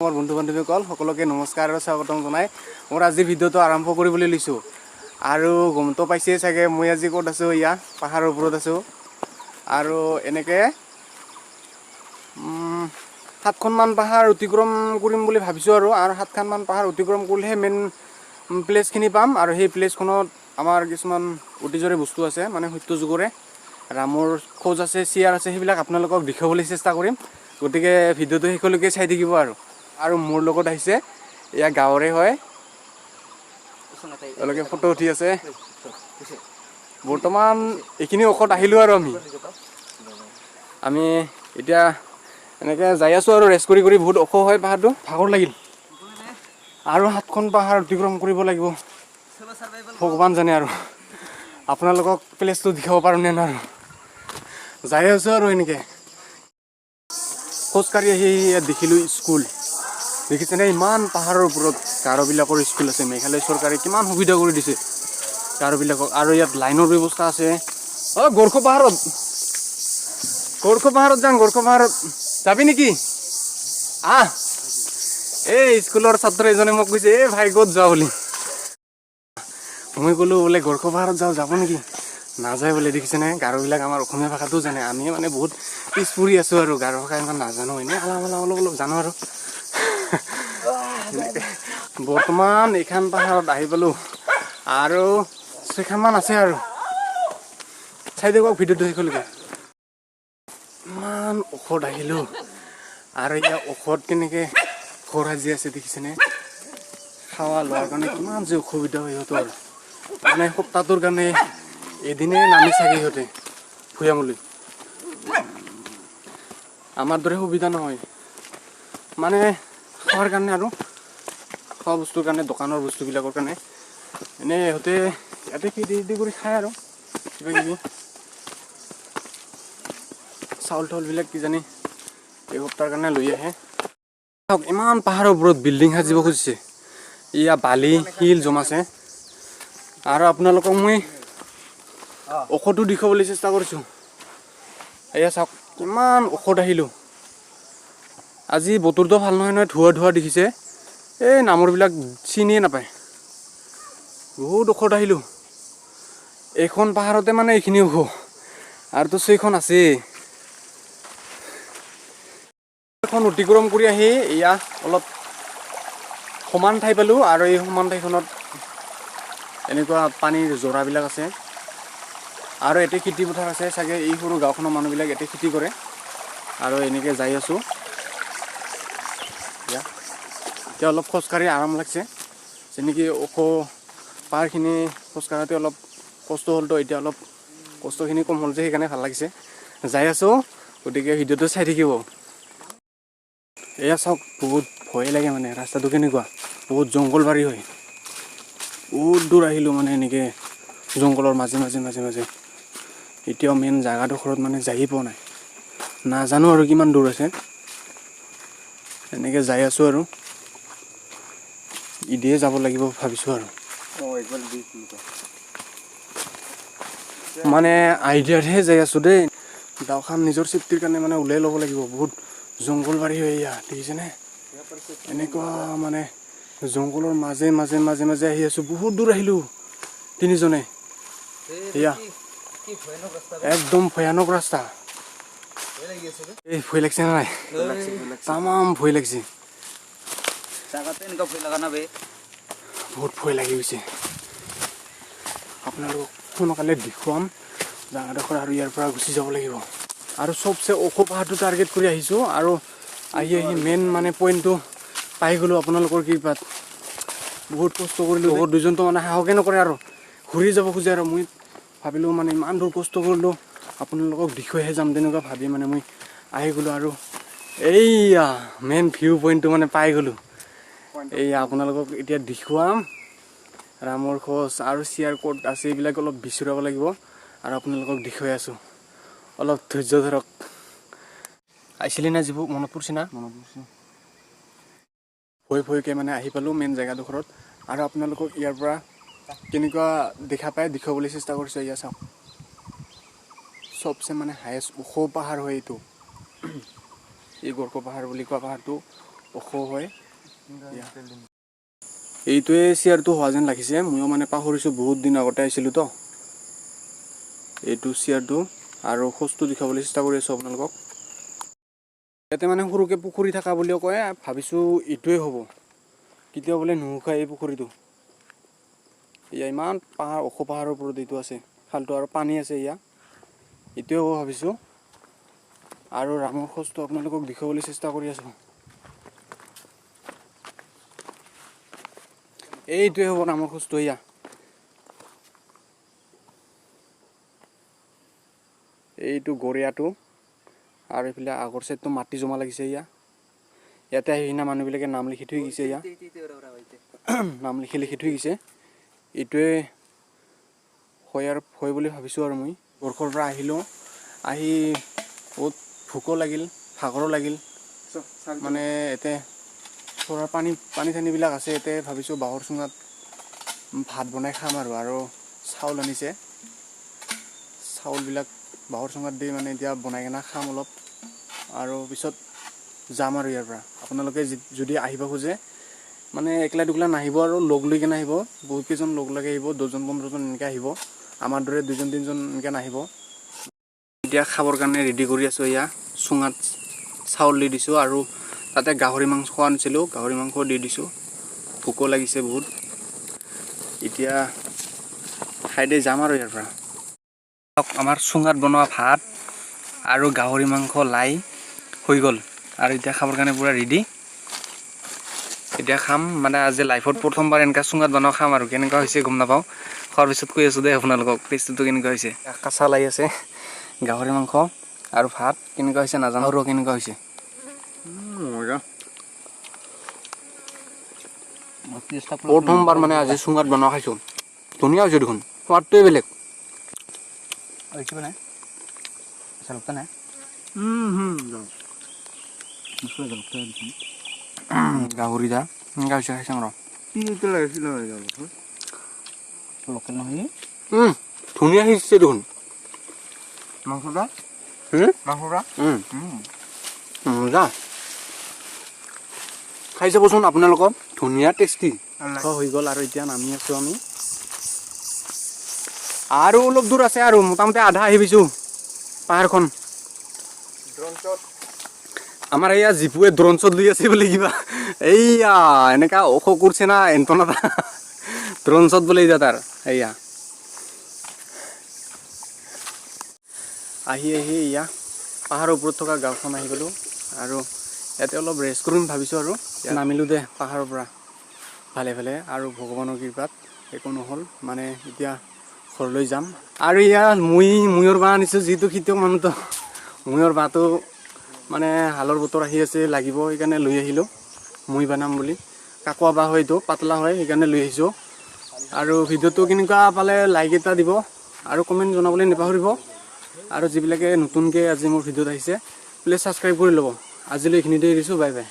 মোৰ বন্ধু বান্ধৱীসকল সকলোকে নমস্কাৰ আৰু স্বাগতম জনাই মোৰ আজি ভিডিঅ'টো আৰম্ভ কৰিবলৈ লৈছোঁ। আৰু গমটো পাইছে চাগে মই আজি ক'ত আছোঁ, ইয়া পাহাৰৰ ওপৰত আছোঁ। আৰু এনেকৈ সাতখনমান পাহাৰ অতিক্ৰম কৰিম বুলি ভাবিছোঁ। আৰু আৰু সাতখনমান পাহাৰ অতিক্ৰম কৰিলেহে মেইন প্লেচখিনি পাম। আৰু সেই প্লেচখনত আমাৰ কিছুমান অতীজৰে বস্তু আছে, মানে সত্য যুগৰে ৰামৰ খোজ আছে, চেয়াৰ আছে, সেইবিলাক আপোনালোকক দেখুৱাবলৈ চেষ্টা কৰিম। গতিকে ভিডিঅ'টো শেষলৈকে চাই থাকিব। আৰু আৰু মোৰ লগত আহিছে এয়া গাঁৱৰে হয়, তেওঁলোকে ফটো উঠি আছে। বৰ্তমান এইখিনি ওখত আহিলোঁ আৰু আমি আমি এতিয়া এনেকৈ যাই আছোঁ আৰু ৰেষ্ট কৰি কৰি। বহুত ওখ হয় পাহাৰটো, ভাগৰ লাগিল। আৰু সাতখন পাহাৰ অতিক্ৰম কৰিব লাগিব, ভগৱান জানে আৰু আপোনালোকক প্লেচটো দেখাব পাৰোঁ নে নোৱাৰোঁ। যাই আছোঁ আৰু এনেকৈ খোজকাঢ়ি আহি ইয়াত দেখিলোঁ স্কুল। দেখিছেনে ইমান পাহাৰৰ ওপৰত গাৰোবিলাকৰ স্কুল আছে। মেঘালয় চৰকাৰে কিমান সুবিধা কৰি দিছে গাৰোবিলাকক। আৰু ইয়াত লাইনৰ ব্যৱস্থা আছে। অঁ, গৰখ পাহাৰত, গৰখ পাহাৰত যাম। গৰখ পাহাৰত যাবি নেকি? আহ, এই স্কুলৰ ছাত্ৰ এজনে মোক কৈছে, এই ভাই ক'ত যোৱা বুলি। মই ক'লো বোলে গৰখ পাহাৰত যাওঁ, যাব নেকি? নাযায় বোলে। দেখিছেনে গাৰোবিলাক আমাৰ অসমীয়া ভাষাটো জানে। আমি মানে বহুত পিছ পৰি আছোঁ আৰু গাৰো ভাষা ইমান নাজানো, এনেই অলপ অলপ অলপ অলপ জানো। আৰু বৰ্তমান এইখন পাহাৰত আহি পালোঁ, আৰু ছয়খনমান আছে আৰু চাই থাকক ভিডিঅ'টো শেষলৈকে। ইমান ওখত আহিলোঁ আৰু ইয়াৰ ওখত কেনেকৈ ঘৰ সাজি আছে দেখিছেনে? খোৱা লোৱাৰ কাৰণে কিমান যে অসুবিধা হয় সিহঁতৰ, মানে সপ্তাহটোৰ কাৰণে এদিনে নামি চাগে সিহঁতে ভৈয়ামলৈ। আমাৰ দৰে সুবিধা নহয় মানে খোৱাৰ কাৰণে আৰু খোৱা বস্তুৰ কাৰণে, দোকানৰ বস্তুবিলাকৰ কাৰণে। এনেই ইহঁতে ইয়াতে খেতি খেতি কৰি খায় আৰু কিবা কিবি চাউল তাউলবিলাক কিজানি এই সপ্তাহৰ কাৰণে লৈ আহে। চাওক, ইমান পাহাৰৰ ওপৰত বিল্ডিং সাজিব খুজিছে। এয়া বালি শিল জমাছে। আৰু আপোনালোকক মই ওখটো দেখুৱাবলৈ চেষ্টা কৰিছোঁ। এয়া চাওক, কিমান ওখত আহিলোঁ। আজি বতৰটো ভাল নহয় নহয়, ধোঁৱা ধোঁৱা দেখিছে। এই নামৰবিলাক চিনিয়ে নাপায়। বহুত ওখত আহিলোঁ। এইখন পাহাৰতে মানে এইখিনি ওখ, আৰুতো ছয়খন আছেই। এখন অতিক্ৰম কৰি আহি এয়া অলপ সমান ঠাই পালোঁ। আৰু এই সমান ঠাইখনত এনেকুৱা পানীৰ জৰাবিলাক আছে আৰু ইয়াতে খেতি পথাৰ আছে চাগে। এই সৰু গাঁওখনৰ মানুহবিলাক ইয়াতে খেতি কৰে। আৰু এনেকৈ যাই আছোঁ। এতিয়া অলপ খোজকাঢ়ি আৰাম লাগছে। যেনেকি ওখ পাহাৰখিনি খোজকাঢ়োতে অলপ কষ্ট হ'লতো, এতিয়া অলপ কষ্টখিনি কম হ'ল যে, সেইকাৰণে ভাল লাগিছে। যাই আছোঁ, গতিকে ভিডিঅ'টো চাই থাকিব। এয়া চাওক, বহুত ভয় লাগে মানে ৰাস্তাটো কেনেকুৱা, বহুত জংঘলবাৰী হয়। বহুত দূৰ আহিলোঁ মানে এনেকৈ জংঘলৰ মাজে মাজে মাজে মাজে। এতিয়াও মেইন জেগাডোখৰত মানে যায়ে পোৱা নাই, নাজানো আৰু কিমান দূৰ আছে। এনেকৈ যাই আছোঁ আৰু ইদিয়ে যাব লাগিব ভাবিছোঁ। আৰু মানে আইডিয়াতহে যাই আছোঁ দেই। দাওখন নিজৰ চেফটিৰ কাৰণে মানে ওলাই ল'ব লাগিব। বহুত জংঘলবাৰী হয় এয়া, দেখিছেনে? এনেকুৱা মানে জংঘলৰ মাজে মাজে মাজে মাজে আহি আছোঁ। বহুত দূৰ আহিলোঁ তিনিজনে। এয়া একদম ভয়ানক ৰাস্তা। এই ভয় লাগছে না নাই? তামাম ভয় লাগছে। বহুত ভয় লাগি গৈছে। আপোনালোকক সোনকালে দেখুৱাম জেগাডোখৰ আৰু ইয়াৰ পৰা গুচি যাব লাগিব। আৰু চবচে ওখ পাহাৰটো টাৰ্গেট কৰি আহিছোঁ আৰু আহি আহি মেইন মানে পইণ্টটো পাই গ'লোঁ আপোনালোকৰ কৃপাত। বহুত কষ্ট কৰিলোঁ। লগৰ দুজনটো মানে সাহসে নকৰে আৰু ঘূৰি যাব খোজে। আৰু মই ভাবিলোঁ মানে ইমান দূৰ কষ্ট কৰিলোঁ, আপোনালোকক দেখুৱাইহে যাম, তেনেকুৱা ভাবি মানে মই আহি গ'লোঁ। আৰু এইয়া মেইন ভিউ পইণ্টটো মানে পাই গ'লোঁ। এইয়া আপোনালোকক এতিয়া দেখুৱাম ৰামৰ খোজ আৰু চেয়াৰ ক'ত আছে, এইবিলাক অলপ বিচৰাব লাগিব। আৰু আপোনালোকক দেখুৱাই আছোঁ, অলপ ধৈৰ্য ধৰক। আহিছিলি না যিবোৰ মনত পৰিছে না? ভয় ভয়কৈ মানে আহি পালোঁ মেইন জেগাডোখৰত। আৰু আপোনালোকক ইয়াৰ পৰা কেনেকুৱা দেখা পায় দেখুৱাবলৈ চেষ্টা কৰিছোঁ। এয়া চাওক, চবচে মানে হায়েষ্ট ওখ পাহাৰ হয় এইটো। এই গৰখ পাহাৰ বুলি কোৱা পাহাৰটো। ওখ হয়। এইটোৱে চেয়াৰটো হোৱা যেন লাগিছে। ময়ো মানে পাহৰিছোঁ, বহুত দিন আগতে আহিছিলোঁ তো। এইটো চেয়াৰটো আৰু খোজটো দেখুৱাবলৈ চেষ্টা কৰি আছোঁ আপোনালোকক। ইয়াতে মানে সৰুকৈ পুখুৰী থকা বুলিও কয়। ভাবিছোঁ এইটোৱে হ'ব। কেতিয়াও বোলে নুশুকায় এই পুখুৰীটো। এয়া ইমান পাহাৰ, ওখ পাহাৰৰ ওপৰত এইটো আছে খালটো আৰু পানী আছে। এয়া এইটোৱে হ'ব ভাবিছোঁ। আৰু ৰামৰ খোজটো আপোনালোকক দেখুৱাবলৈ চেষ্টা কৰি আছোঁ। এইটোৱে হ'ব ৰামৰ খোজটো। এয়া এইটো গৰীয়াটো আৰু এইফালে আগৰ চাইডটো মাটি জমা লাগিছে। এয়া ইয়াতে আহি কিনে মানুহবিলাকে নাম লিখি থৈ গৈছে। এয়া নাম লিখি লিখি থৈ গৈছে। এইটোৱে হয় আৰু হয় বুলি ভাবিছোঁ। আৰু মই বৰষৰ পৰা আহিলোঁ, আহি বহুত ভোকো লাগিল, ভাগৰো লাগিল। মানে ইয়াতে চৰাৰ পানী পানী চানীবিলাক আছে। ইয়াতে ভাবিছোঁ বাঁহৰ চুঙাত ভাত বনাই খাম আৰু আৰু চাউল আনিছে, চাউলবিলাক বাঁহৰ চুঙাত দি মানে এতিয়া বনাই কিনে খাম অলপ আৰু পিছত যাম আৰু ইয়াৰ পৰা। আপোনালোকে যদি আহিব খোজে, মানে একলা দুকলা নাহিব আৰু লগ লৈ কিনে আহিব। বহুত কেইজন লগ লাগি আহিব, 10জন 15জন এনেকৈ আহিব। আমাৰ দৰে দুজন তিনিজন এনেকৈ নাহিব। এতিয়া খাবৰ কাৰণে ৰেডি কৰি আছোঁ। এয়া চুঙাত চাউল দি দিছোঁ আৰু তাতে গাহৰি মাংস আনিছিলোঁ, গাহৰি মাংস দি দিছোঁ। ভোকো লাগিছে বহুত। এতিয়া খাই দি যাম আৰু ইয়াৰ পৰা। আমাৰ চুঙাত বনোৱা ভাত আৰু গাহৰি মাংস লাই হৈ গ'ল আৰু এতিয়া খাবৰ কাৰণে পূৰা ৰেডি। এতিয়া খাম। মানে আজি লাইফত প্ৰথমবাৰ এনেকুৱা চুঙাত বনোৱা খাম আৰু কেনেকুৱা হৈছে গম নাপাওঁ। খোৱাৰ পিছত কৈ আছোঁ দেই আপোনালোকক টেষ্টটো কেনেকুৱা হৈছে। কাঁচা লাই আছে, গাহৰি মাংস আৰু ভাত কেনেকুৱা হৈছে নাজানো আৰু কেনেকুৱা হৈছে। মজা। প্ৰথমবাৰ মানে আজি চুঙাত বনোৱা খাইছোঁ। ধুনীয়া হৈছে দেখোন, সোৱাদটোৱে বেলেগ। ऐसे बनाए, ऐसा लगता ना, मुझको ऐसा लगता है। গাহৰি দা কেনেকুৱা হৈছে খাই চাওঁ ৰ। লোকেল নহয়। ধুনীয়া সিজিছে দেখোন। মাংসটা। মাংসটা। মজা। খাই চাবচোন আপোনালোকক, ধুনীয়া টেষ্টি হৈ গ'ল। আৰু এতিয়া নামি আছোঁ আমি আৰু অলপ দূৰ আছে আৰু মোটামুটি আধা আহি পাইছোঁ পাহাৰখন। আমাৰ এয়া জিপুৱে ড্ৰ'ন শ্বট লৈ আছে বোলে কিবা। এইয়া এনেকা ওখ কৰিছে না এণ্টনা, ড্ৰ'ন শ্বট বোলে এতিয়া তাৰ। এইয়া আহি আহি এয়া পাহাৰৰ ওপৰত থকা গাঁওখন আহি গ'লোঁ আৰু ইয়াতে অলপ ৰেষ্ট কৰিম ভাবিছোঁ। আৰু নামিলোঁ দে পাহাৰৰ পৰা ভালে ভালে আৰু ভগৱানৰ কৃপাত একো নহ'ল। মানে এতিয়া ঘৰলৈ যাম। আৰু ইয়াত মই ময়ূৰ বাঁহ আনিছোঁ, যিটো খেতিয়ক মানুহটো ময়ূৰ বাঁহটো মানে হালৰ বতৰ আহি আছে, লাগিব, সেইকাৰণে লৈ আহিলোঁ মই বনাম বুলি। কাকোৱা বাঁহ হয় এইটো, পাতলা হয়, সেইকাৰণে লৈ আহিছোঁ। আৰু ভিডিঅ'টো কেনেকুৱা পালে লাইক এটা দিব আৰু কমেণ্ট জনাবলৈ নাপাহৰিব। আৰু যিবিলাকে নতুনকৈ আজি মোৰ ভিডিঅ'ত আহিছে, প্লিজ ছাবস্ক্ৰাইব কৰি ল'ব। আজিলৈ এইখিনিতে এৰিছোঁ, বাই বাই।